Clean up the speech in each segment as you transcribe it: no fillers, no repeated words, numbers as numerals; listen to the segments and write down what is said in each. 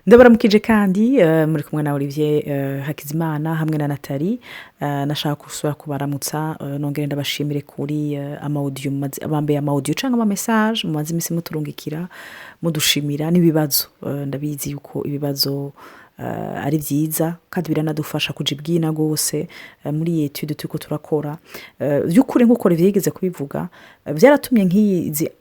Ndabaramukije kandi muri kumwe na Olivier Hakizimana hamwe na Nathalie. Nashaka gusubira kubaramutsa, nongere ndabashimire kuri ama audio bambaye, ama audio cyangwa ama message mumaze iminsi muturungikira mudushimira n'ibibazo. Ndabizi yuko ibibazo ari byiza kandi biranadufasha kuja ibwina rwose muri iyi étude turiko turakora. By'ukuri, nk'uko Olivier yigeze kubivuga, byaratumye nk'izi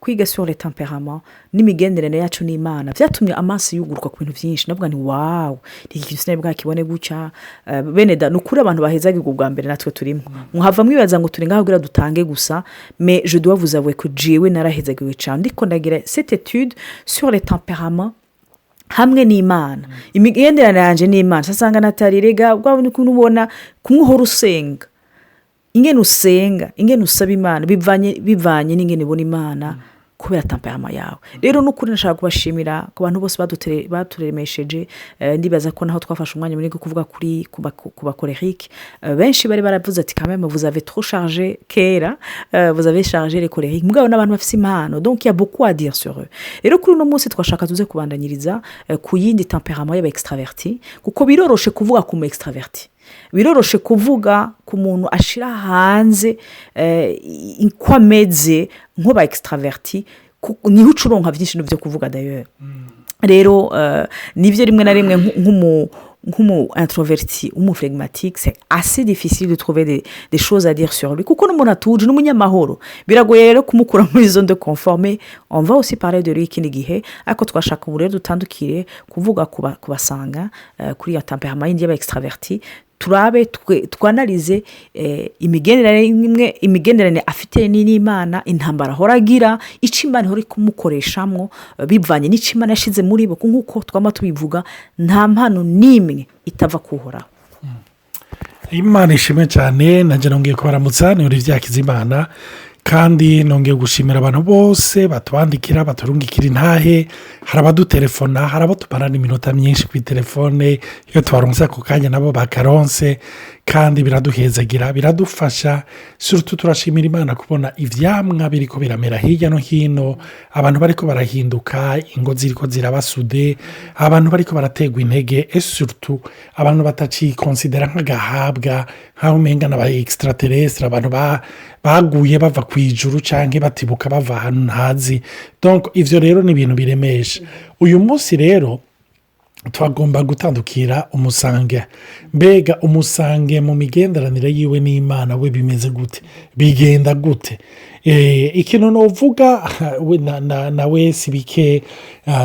kwiga sur les tempéraments n'imigenderanire yacu n'Imana, byatumye amaso yuguruka ku bintu byinshi. Ndavuga nti: "Waouh, iki kintu sinari bwakibone gutya." Bene da, ni ukuri abantu bahezagirwa ubwa mbere natwe turimo. Muhava mwibaza ngo turi ngaho kugira dutange gusa, mais je dois vous avouer ko jewe narahezagiwe cyane ndiko ndagira cette étude sur les tempéraments hamwe n'Imana, imigenderanire yanjye n'Imana. Sasanga natari rega bwa ukuntu ubona kumwe uhora usenga, ingene usenga, ingene usaba Imana, bivanye n'ingene ubona Imana kubera tempérament yawe. Rero n'ukuri nashaka kubashimira ku bantu bose baturemesheje. Ndibaza ko naho twafashe umwanya munini wo kuvuga kuri ku ba colérique, benshi bari baravuze ati: "Quand même, vous avez trop chargé kera, vous avez chargé les colériques." Mugabo n'abantu bafite impano, donc il y a beaucoup à dire sur eux. Rero kuri uno munsi twashaka tuze kubandanyiriza ku yindi tempérament y'aba extraverti, kuko biroroshe kuvuga ku mu extraverti, biroroshe kuvuga ku muntu ashyira hanze uko ameze nk'uba extraverti, niho ucuronka byinshi byo kuvuga. D'ailleurs rero nibyo, rimwe na rimwe nk'umu introverti, umu flegmatique, c'est assez difficile de trouver des choses à dire sur lui, kuko n'umuntu atuje n'umunyamahoro, biragoye rero kumukura muri zone de confort. Mais on va aussi parler de lui ikindi gihe, ariko twashaka ubu rero dutandukire kuvuga kubasanga kuri iyo tempérament yindi y'aba extraverti, turabe twanalize imigenderanire imwe, imigenderanire afite n'Imana, intambara ahora agira, icyo Imana ihora kumukoreshamwo bivanye n'icyo Imana yashyize muri bo. Nk'uko twaba tubivuga, nta mpano n'imwe itava kuhoraho. Imana ishimwe cyane. Nanjye nongeye kubaramutsa, ni Olivier Hakizimana, kandi nongeye gushimira abantu bose batwandikira, baturungikira intahe. Hari abadutelefona, hari abo tumarana iminota myinshi ku telefone, iyo tubaronse ako kanya nabo bakaronse, kandi biraduhezagira, biradufasha. Surtout turashimira Imana kubona ibyamwa biri ko biramera hirya no hino, abantu bari ko barahinduka, ingo ziri ko ziraba soudées, abantu bari ko barategwa intege, surtout abantu batacikonsidera nk'agahabwa, nk'aho umenga n'aba extraterrestre, abantu baguye bava ku ijuru cyangwa batibuka bava ahantu ntazi. Ibyo rero ni ibintu biremesha. Uyu munsi rero twagomba gutandukira umu sanguin. Mbega umu sanguin mu migenderanire yiwe n'Imana we bimeze gute, bigenda gute? Ikintu nuvuga nawe si bike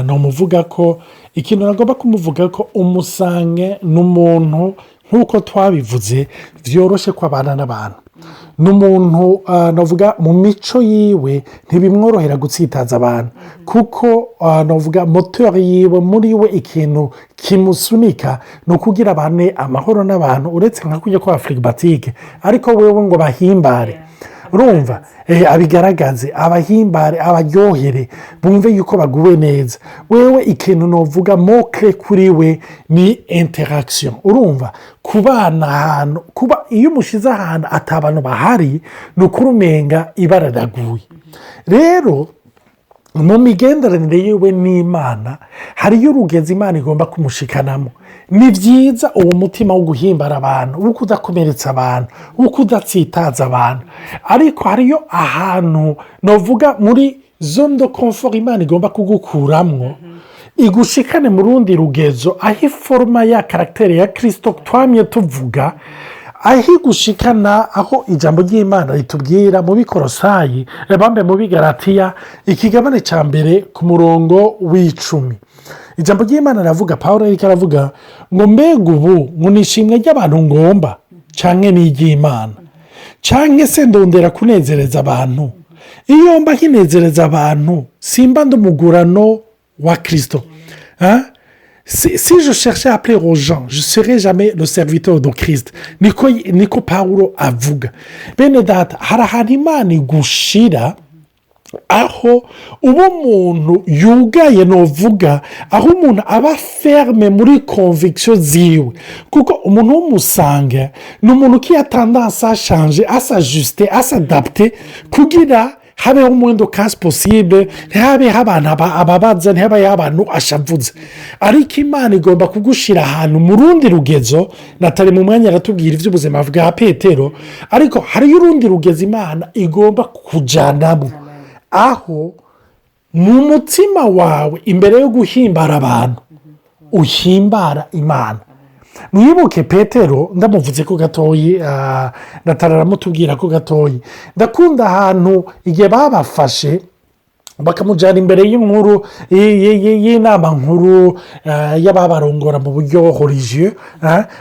numuvuga ko ikintu nagomba kumuvuga ko umu sanguin ni umuntu, nk'uko twabivuze, byoroshye ko abana n'abantu. Ni umuntu navuga mu mico yiwe ntibimworohera gutsitaza abantu, kuko navuga moteur yiwe, muri we ikintu kimusunika ni ukugira abane amahoro n'abantu, uretse nka kujya kwa flegmatique, ariko wewe ngo bahimbare, urumva, abigaragaze, abahimbare, abaryohere, bumve yuko baguwe neza. Wewe ikintu navuga mot-clé kuri we ni interaction, urumva, kubana ahantu, kuba iyo umushyize ahantu atabantu bahari, ni ukuri umenga ibara riraguye. Rero mu migenderanire yiwe n'Imana hariyo urugezi Imana igomba kumushikanamo. Ni byiza uwo mutima wo guhimbara abantu, wo kudakomeretsa abantu, wo kudatsitaza abantu, ariko hariyo ahantu navuga muri zone de confort Imana igomba kugukuramwo igushikane mu rundi rugezo, aho iforoma ya caractère ya Kirisito twamye tuvuga, aho igushikana aho ijambo ry'Imana ritubwira mu Bikorosayi, bambe mu Bigaratiya, ikigabane cya mbere ku murongo w'10. Ijambo ry'Imana riravuga, Paul ariko aravuga ngo: "Mbega ubu ngo ni ishimwe ry'abantu ngomba cyangwa ni iry'Imana? Cyangwa se ndondera kunezereza abantu? Iyo mba nkinezereza abantu, simba ndi umugurano wa Kirisito. Si je cherchais à plaire aux gens, je serais jamais le serviteur de Christ." Niko Paul avuga. Bene data, hari ahantu Imana igushira aho uba umuntu yugaye, nuvuga aho umuntu aba ferme muri conviction ziwe, kuko umuntu w'umu sanguin ni umuntu qui a tendance à changer, à s'ajuster, à s'adapter kugira Habeho moins de casse possible, ntihabeho abantu ababaza, ntihabeho abantu ashavuze. Ariko Imana igomba kugushyira ahantu mu rundi rugezo. Natali mu mwanya aratubwira iby'ubuzima bwa Petero, ariko hariyo urundi rugezo Imana igomba kujyanamo, aho mu mutima wawe, imbere yo guhimbara abantu, uhimbara Imana. Mwibuke Petero, ndamuvuze ko gatoyi, Natali aramutubwira ko gatoyi. Ndakunda ahantu igihe babafashe bakamujyana imbere y'inkuru y'inama nkuru y'ababarongora mu buryo religieux,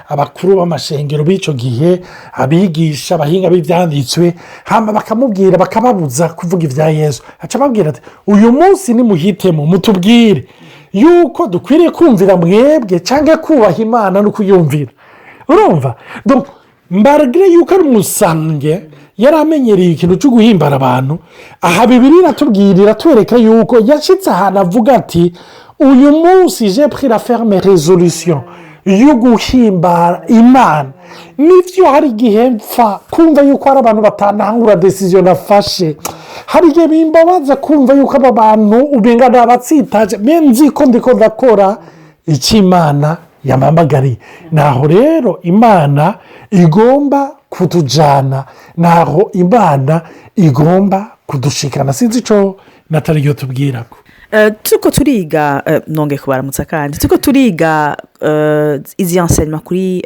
abakuru b'amashengero b'icyo gihe, abigisha, abahinga b'ibyanditswe, hama bakamubwira, bakababuza kuvuga ibya Yesu. Aca ababwira ati: "Uyu munsi nimuhitemo, mutubwire yuko dukwiriye kumvira mwebwe cyangwa kubaha Imana no kuyumvira." Urumva, malgré yuko ari umusanguin, yari amenyereye ikintu cyo guhimbara abantu. Aha Bibiliya iratubwira, iratwereka yuko yashyitse ahantu avuga ati: "Uyu munsi j'ai pris la ferme résolution yo guhimbara Imana." Nibyo, hari igihe mpfa kumva yuko hari abantu batanahura décision nafashe. Hari igihe bimbabaza kumva yuko aba bantu ubenga ni abatsitaje, nzi ko ndiko ndakora icyo Imana yampamagariye. Naho rero Imana igomba kutujyana, naho Imana igomba kudushikana. Sinzi icyo Natali yo tubwira ko. Turiko turiga, nongeye kubaramutsa kandi, turiko turiga izi enseignement kuri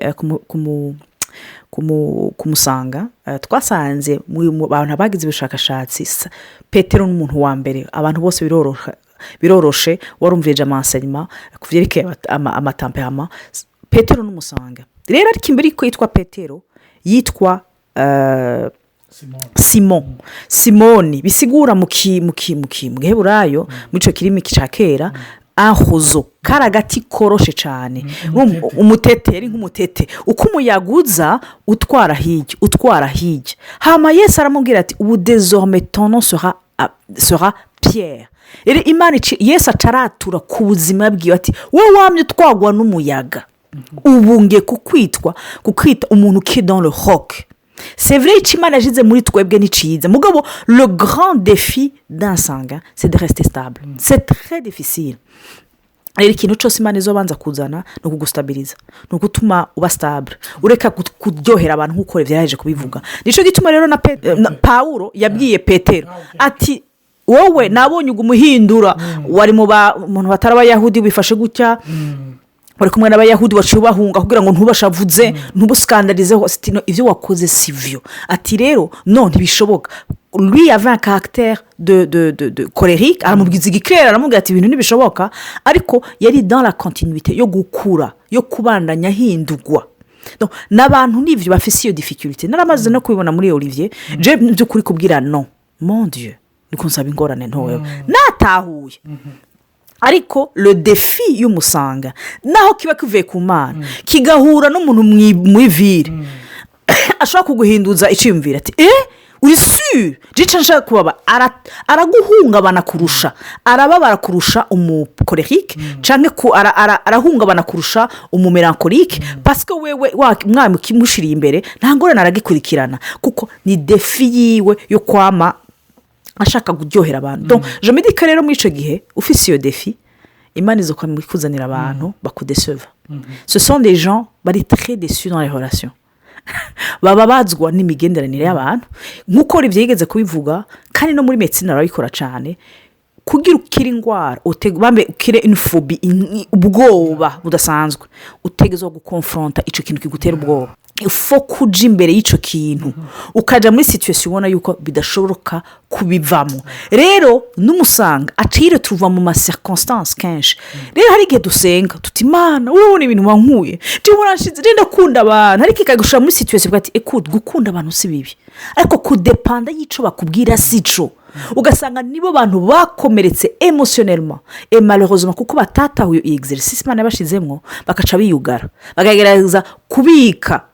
kumusanga, twasanze mu bantu bagize ubushakashatsi, Petero n'umuntu wa mbere. Abantu bose biroroshe, warumvirije ama enseignement ku byerekeye ama tempérament. Petero n'umusanguin rero, ariko imbere y'uko yitwa Petero yitwa Simon, Simoni, bisigura mu giheburayo, muri icyo kirimi cya kera, ahuzo kari agati koroshe cyane. Umutete, yari nk'umutete, uko umuyaga uza utwara hirya, utwara hirya. Hama Yesu aramubwira ati: "Ubu désormais ton nom sera Pierre." Rero Imana, Yesu ataratura ku buzima bwiwe ati: "Wowe wamye utwagwa n'umuyaga, ubu ngiye kukwita umuntu qui dans le roc." C'est vrai, icyo Imana yashyize muri twebwe ni cyiza, mugabo le grand défi d'un sanguin, c'est de rester stable, c'est très difficile. Rero ikintu cyose Imana izobanza kuzana ni ukugustabiriza, ni ugutuma uba stable, ureka kuryohera abantu nk'uko byaraje kubivuga. Nicyo gituma rero na Pawuro yabwiye Petero ati: "Wowe nabonye umuhindura, wari mu bantu batari Abayahudi, wifashe gutya, wari kumwe n'Abayahudi, waciye ubahunga kugira ngo ntubashavuze, ntubusikandarize. Ibyo wakoze si byo." Ati rero: "No, ntibishoboka." Lui avait un caractère de colérique. Aramubwiza igikirere, aramubwira ati: "Ibintu ntibishoboka." Ariko yari dans la continuité yo gukura, yo kubandanya ahindurwa. N'abantu n'ibyo bafise iyo difficulté, naramaze no kubibona muri Olivier. Je by'ukuri kubwira non, mon Dieu, niko nsaba ingorane ntoya, natahuye. Ariko le défi y'umusanguin, naho kiba kivuye ku Mana, kigahura n'umuntu muri ville ashobora kuguhinduza icyiyumviro, ati: "Eee, uri sûr?" Jica nshaka kubaba, araguhungabana kurusha, arababara kurusha umu colérique, cyangwa arahungabana kurusha umu mélancolique, parce que wewe mwami ukimushyiriye imbere nta ngorane, aragikurikirana, kuko ni défi yiwe yo kwama ashaka kuryohera abantu. Je me dis que rero muri icyo gihe ufise iyo défi, Imana izo ikuzanira abantu bakudeseva. Ce sont des gens bari très déçus dans les relations, baba bazwa n'imigenderanire y'abantu, nk'uko ibyo yigeze kubivuga. Kandi no muri médecine barabikora cyane kugira ukire indwara, ukire une phobie, ubwoba budasanzwe. Utegerezwa gukonfronta icyo kintu kigutera ubwoba. Faut kuja imbere y'icyo kintu, ukajya muri situation ubona yuko bidashoboka kubivamo. Rero n'umusanguin acire tuva mu ma circonstances kenshi. Rero hari igihe dusenga tuti: "Imana, urabona ibintu wankuye, ndakunda abantu." Ariko ikagushyira muri situation ati: "Écoute, gukunda abantu si bibi, ariko kudepanda y'icyo bakubwira si cyo." Ugasanga nibo bantu bakomeretse émotionnellement et malheureusement, kuko batatahuye iyi exercice Imana yabashizemo, bakaca biyugara, bakagerageza kubika.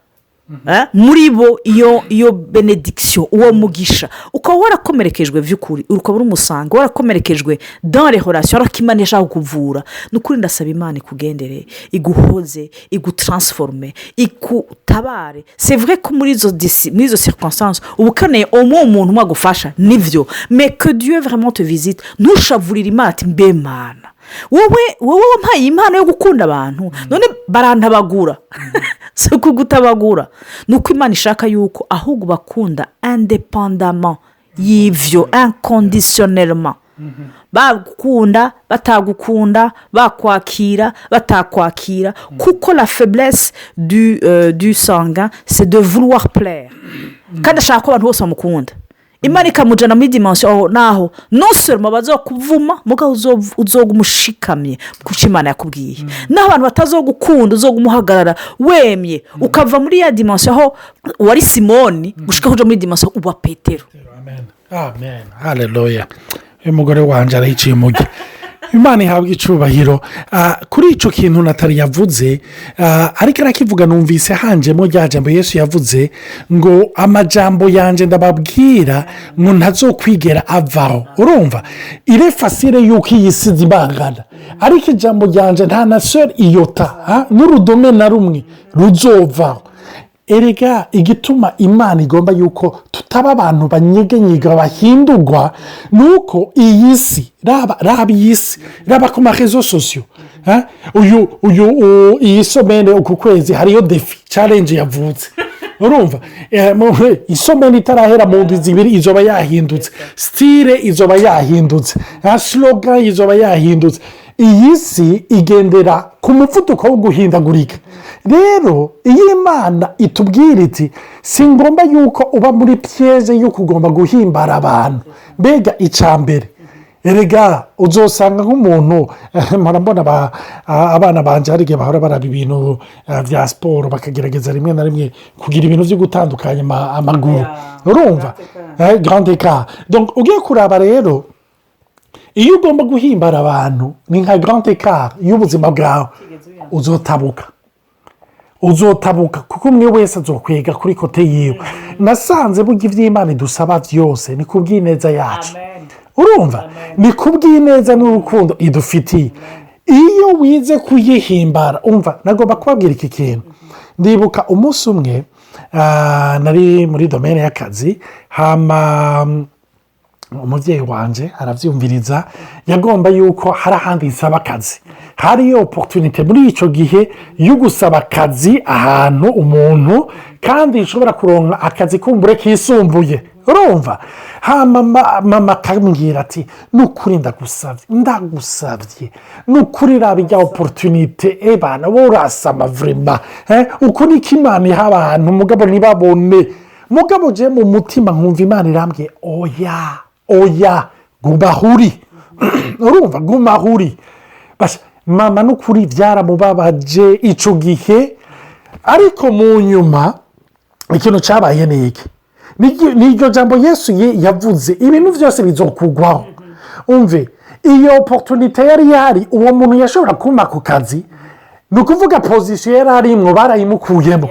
Muri bo iyo bénédiction, uwo mugisha, ukaba warakomerekejwe by'ukuri, ukaba uri umusanguin, warakomerekejwe dans les relations, ariko Imana ishaka kukuvura. Ni ukuri, ndasaba Imana ikugendere, iguhoze, igutransforme, igutabare. C'est vrai ko muri izo circonstances uba ukeneye umuntu umwe agufasha, nibyo, mais que Dieu vraiment te visite. Ntushavurire Imana ati: "Mbe Mana, wowe wampaye impano yo gukunda abantu, none barantabagura." Si ukugutabagura, ni uko Imana ishaka yuko ahubwo bakunda indépendamment y'ibyo, inconditionnellement, bagukunda, batagukunda, bakwakira, batakwakira, kuko la faiblesse du sanguin, c'est de vouloir plaire, kandi ashaka ko abantu bose bamukunda. Imana ikamujyana muri dimension aho naho non seulement bazokuvuma, mugabo uzoguma ushikamye kuko Imana yakubwiye, naho abantu batazogukunda, uzoguma uhagarara wemye, ukava muri ya dimension aho wari Simoni gushika uja muri dimension uba Petero. Amen, amen, haleluya! Uyu mugore wanjye arayiciye umujyi. Imana ihabwa icubahiro. Kuri icyo kintu Natali yavuze, ariko arakivuga, numvise hanjemo rya jambo Yesu yavuze ngo: "Amajambo yanjye ndababwira ngo ntazokwigera avaho." Urumva, il est facile yuko iyi si zibangana, ariko ijambo ryanjye nta na seul iota n'urudome na rumwe ruzovaho. Erega igituma Imana igomba yuko tutaba abantu banyegenyega, bahindurwa, ni uko iyi si, raba, raba iyi si, raba ku ma réseaux sociaux, uyu iyi semaine, uku kwezi hariyo défi, challenge yavutse. Urumva, isemaine itarahera, mu ndwi 2 izoba yahindutse, style izoba yahindutse, slogan izoba yahindutse. Iyi si igendera ku muvuduko wo guhindagurika. Rero iyo Imana itubwira iti: "Si ngomba yuko uba muri piège yo kugomba guhimbara abantu." Mbega icya mbere, erega uzosanga nk'umuntu, mbona abana banjye hari igihe bahora baraba ibintu bya siporo, bakagerageza rimwe na rimwe kugira ibintu byo gutandukanya amaguru, urumva, grand écart. Ugiye kuraba rero, iyo ugomba guhimbara abantu, ni nka grand écart y'ubuzima bwawe, uzotabuka, uzotabuka, kuko umwe wese azokwega kuri côté yiwe. Nasanze burya iby'Imana idusaba byose ni ku bw'ineza yacu. Urumva, ni ku bw'ineza n'urukundo idufitiye. Iyo wize kuyihimbara, umva, nagomba kubabwira iki kintu. Ndibuka umunsi umwe nari muri domaine y'akazi, hama umubyeyi wanjye arabyumviriza, yagomba yuko hari ahandi nsaba akazi. Hariyo opportunité muri icyo gihe yo gusaba akazi ahantu umuntu, kandi nshobora kuronka akazi kumbure kisumbuye. Urumva, mama akambwira ati: "Nukuri ndagusabye, ndagusabye, nukuri raba ijya opportunité, ebana wowe urasama vraiment, uko niko Imana iha abantu, mugabo ntibabone." Mugabo uje mu mutima nkumva Imana irambwiye: "Oya, oya, guma aho uri." Urumva, guma aho uri. Mama n'ukuri byaramubabaje icyo gihe, ariko mu nyuma ikintu cyabaye ni iki? Ni iryo jambo Yesu yavuze: "Ibintu byose bizokugwaho." Umve, iyo opportunité yari yari, uwo muntu yashobora kuma ku kazi, ni ukuvuga position yari arimwo barayimukuyemo.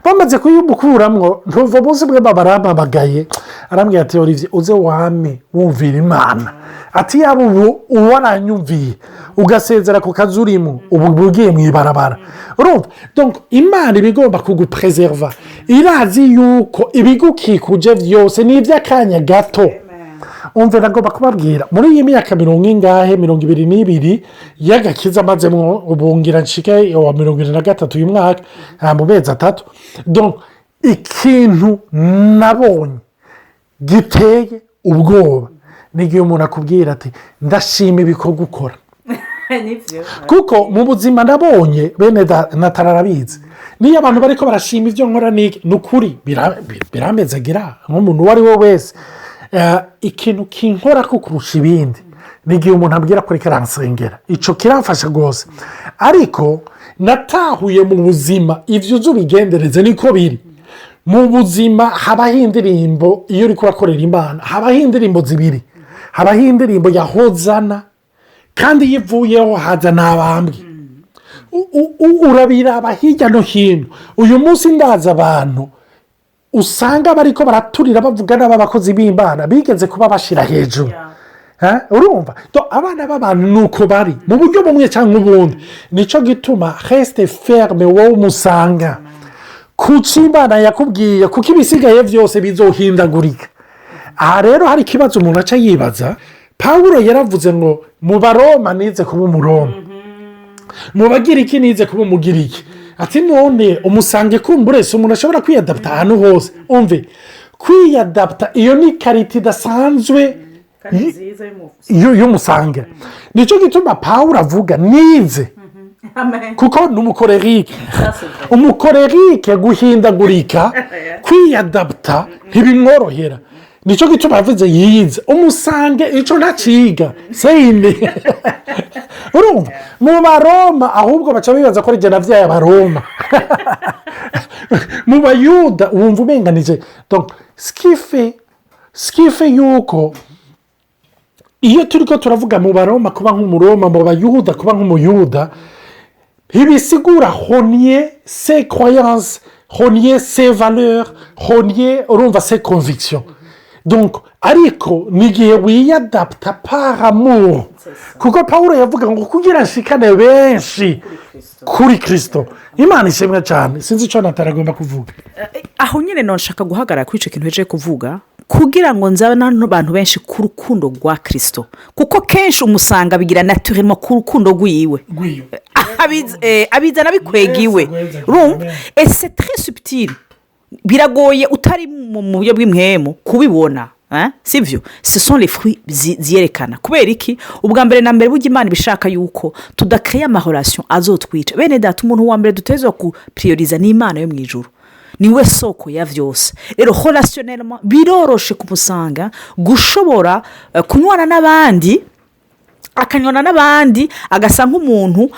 Bamaze kuyimukuramwo, ntuva munsi bwe, barampamagaye, arambwira ati: "Olivier, uze wame wumvira Imana." Ati: "Yaba ubu waranyumviye ugasezera ku kazi urimo, ubu ugiye mu ibarabara." Urumva, Imana iba igomba kugupréserva, irazi yuko ibigukikuje byose ni iby'akanya gato. Umve, nagomba kubabwira, muri iyi myaka mirongo ingahe, 22 y'agakiza amazemo, ubungira nshike wa 23 uyu mwaka mu mezi 3, ikintu nabonye giteye ubwoba ni igihe umuntu akubwira ati: "Ndashima ibikorwa ukora." Kuko mu buzima nabonye, bene natara arabizi, niyo abantu bari ko barashima ibyo nkora, ni ukuri biramezagira nk'umuntu uwo ari we wese. Ikintu kinkora ko kurusha ibindi ni igihe umuntu abwira ko reka aransengera, icyo kiramfasha rwose. Ariko natahuye mu buzima, ibyo uzi ubigendereze, niko biri mu buzima. Habaho indirimbo, iyo uri kurakorera Imana habaho indirimbo zibiri. Habaho indirimbo ya hozana, kandi iyo ivuyeho haza n'abambwe. Urabiraba hirya no hino. Uyu munsi ndaza abantu usanga bariko baraturira, bavuga n'abakozi b'Imana bigeze kuba bashyira hejuru. Urumva abana b'abantu ni uko bari mu buryo bumwe cyangwa ubundi. Nicyo gituma reste ferme, wowe umusanga kuki Imana yakubwiye, kuko ibisigaye byose bizohindagurika. Aha rero hari ikibazo umuntu aca yibaza. Paul yaravuze ngo: "Mu Baroma nize kuba Umuroma, mu Bagiriki nize kuba Umugiriki." Ati: "None umusange kumburese umuntu ashobora kwiyadaputa ahantu hose?" Umve, kwiyadaputa iyo ni qualité idasanzwe y'umu sanguin. Nicyo gituma Paul avuga nize, kuko ni umu colérique. Umu colérique guhindagurika, kwiyadaputa ntibimworohera. Nicyo gituma yavuze yize. Umu sanguin icyo ntaciga seyine. Urumva, mu Baroma ahubwo baca bibaza ko ari nabyaye Abaroma. Mu Bayuda wumva ubenganije. Ce qui fait yuko iyo turi ko turavuga mu Baroma kuba nk'Umuroma, mu Bayuda kuba nk'Umuyuda, ntibisigura renier ses croyances, renier ses valeurs, renier, urumva, ses convictions. Donc ariko ni igihe wiyadaputa par amour, kuko Paul yavuga ngo kugira nshikane benshi kuri Kirisito. Imana ishimwe cyane. Sinzi icyo Natara agomba kuvuga. Aho nyine nshaka guhagarara kuri icyo kintu heje kuvuga, kugira ngo nzabe n'abantu benshi ku rukundo rwa Kirisito, kuko kenshi umusanga bigira naturellement ku rukundo rw'iwe, abizana bikwega iwe. Urumva, c'est très subtil, biragoye utari mu buryo bw'impwemu kubibona, si byo? Ce sont les fruits ziyerekana. Kubera iki? Ubwa mbere na mbere, burya Imana ibishaka yuko tudakeye ama relations azotwica. Bene data, umuntu wa mbere dutezwa kupiriyoriza ni Imana yo mu ijuru, niwe soko ya byose. Rero relationnellement biroroshe kumusanga gushobora kunywana n'abandi, akanywana n'abandi, agasa nk'umuntu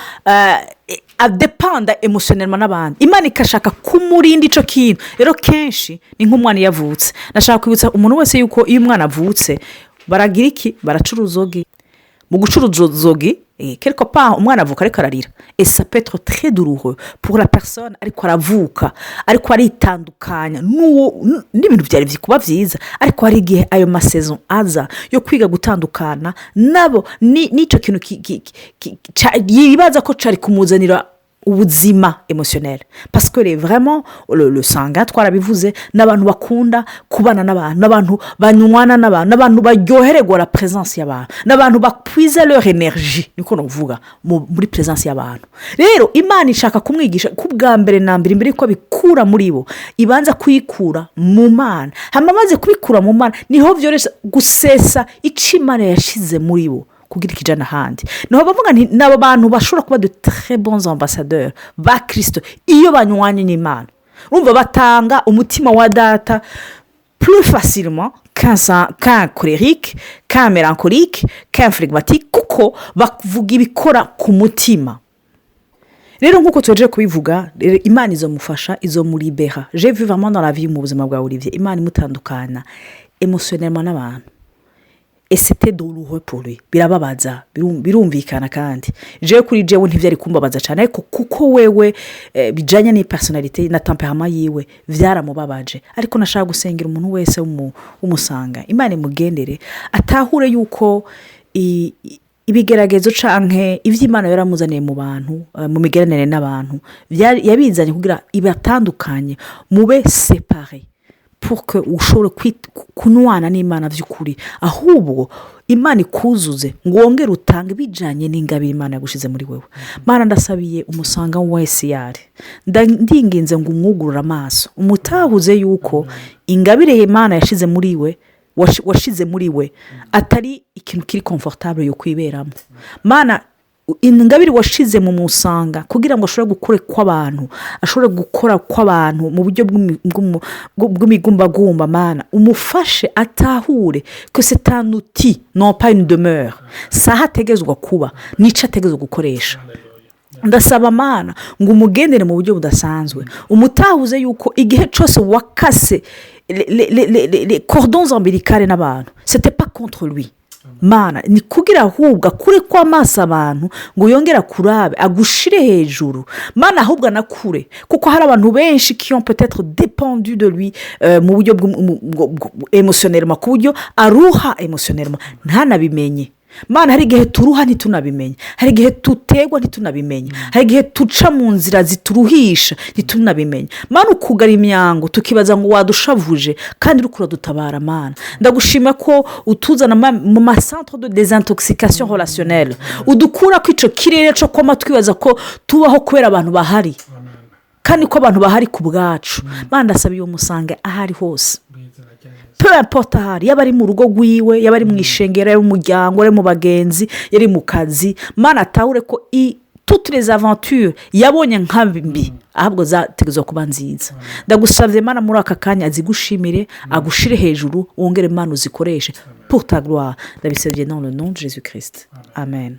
adepanda émotionnellement n'abandi. Imana ikashaka kumurinda icyo kintu. Rero kenshi ni nk'umwana iyo avutse. Nashaka kwibutsa umuntu wese yuko iyo umwana avutse baragira iki? Baraca uruzogi. Mu guca uruzogi, quelque part umwana avuka ariko ararira, et ça peut être très douloureux pour la personne. Ariko aravuka, ariko aritandukanya n'uwo n'ibintu byari kuba byiza. Ariko hari igihe ayo ma saisons aza yo kwiga gutandukana nabo n'icyo kintu yibaza ko cyari kumuzanira ubuzima émotionnel, parce que vraiment le sanguin, twarabivuze, ni abantu bakunda kubana n'abantu, n'abantu banywana n'abantu, n'abantu baryohererwa la présence y'abantu, n'abantu bakwiza leur énergie, niko navuga, muri présence y'abantu. Rero Imana ishaka kumwigisha ko ubwa mbere na mbere, mbere y'uko abikura muri bo, ibanza kuyikura mu Mana. Hanyuma amaze kubikura mu Mana, niho byoroshye gusesa icyo Imana yashyize muri bo kugira ikijyana ahandi. Niho bavuga nti ni abo bantu bashobora kuba de très bons ambassadeurs ba Kirisito iyo banywanye n'Imana. Urumva, batanga umutima wa Data plus facilement qu'un colérique, qu'un mélancolique, qu'un flegmatique, kuko bavuga ibikora ku mutima. Rero nk'uko tugejeje kubivuga, Imana izomufasha, izomuribera. J'ai vu vraiment dans la vie, mu buzima bwa Olivier, Imana imutandukana émotionnellement n'abantu, et c'était douloureux pour lui, birababaza, birumvikana. Kandi jewe kuri jewe ntibyari kumbabaza cyane, ariko kuko wewe bijyanye n'i personnalité na tempérament yiwe, byaramubabaje. Ariko nashaka gusengera umuntu wese w'umu sanguin, Imana imugendere, atahure yuko ibigeragezo canke iby'Imana yaramuzaniye mu bantu, mu migeranire n'abantu, yabizanye kugira ibatandukanye, mube séparés pour que ushobore kunywana n'Imana by'ukuri. Ahubwo Imana ikuzuze ngo wongere utange bijyanye n'ingabire Imana yagushyize muri wowe. Mana, ndasabiye umu sanguin wese yari, ndinginze ngo umwugurure amaso, umutahuze yuko ingabire Imana yashyize muri we, washize muri we, atari ikintu kiri confortable yo kwiberamo. Mana, ingabire washize mu mu sanguin kugira ngo ashobore gukora kw'abantu, ashobore gukora kw'abantu mu buryo bw'imigumbagumba, Mana, umufashe atahure ko c'est un outil, non pas une demeure. Saha ategezwa kuba n'icyo ategezwa gukoresha. Ndasaba, Mana, ngo umugendere mu buryo budasanzwe, umutahuze yuko igihe cyose wakase les cordons ombilicaux n'abantu, c'était pas contre lui. Mana, ni kugira ahubwo akure kw'amaso abantu ngo yongere akurabe, agushire hejuru. Mana, ahubwo anakure, kuko hari abantu benshi qui ont peut-être dépendu de lui mu buryo émotionnellement, ku buryo aruha émotionnellement ntanabimenye. Mana, hari igihe turuha ntitunabimenye, hari igihe tutegwa ntitunabimenye, hari igihe tuca mu nzira zituruhisha ntitunabimenye. Mana, ukugara imyango tukibaza ngo wadushavuje, kandi uri kuradutabara. Mana, ndagushima ko utuzana mu ma centres de désintoxication relationnelle, udukura ko icyo kirere cyo kwama twibaza ko tubaho kubera abantu bahari, kandi ko abantu bahari ku bwacu. Mana, ndasaba iyo musange aho ari hose, peu importe ahari, yaba ari mu rugo rwiwe, yaba ari mu ishengero, yaba ari mu muryango, ari mu bagenzi, yari mu kazi. Mana, atahure ko toutes les aventures yabonye nka mbi ahubwo zategerezwa kuba nziza. Ndagusabye, Mana, muri aka kanya azigushimire, agushire hejuru, wongere, Mana, uzikoreshe pour ta gloire. Ndabisabye dans le nom de Jésus Christ, amen.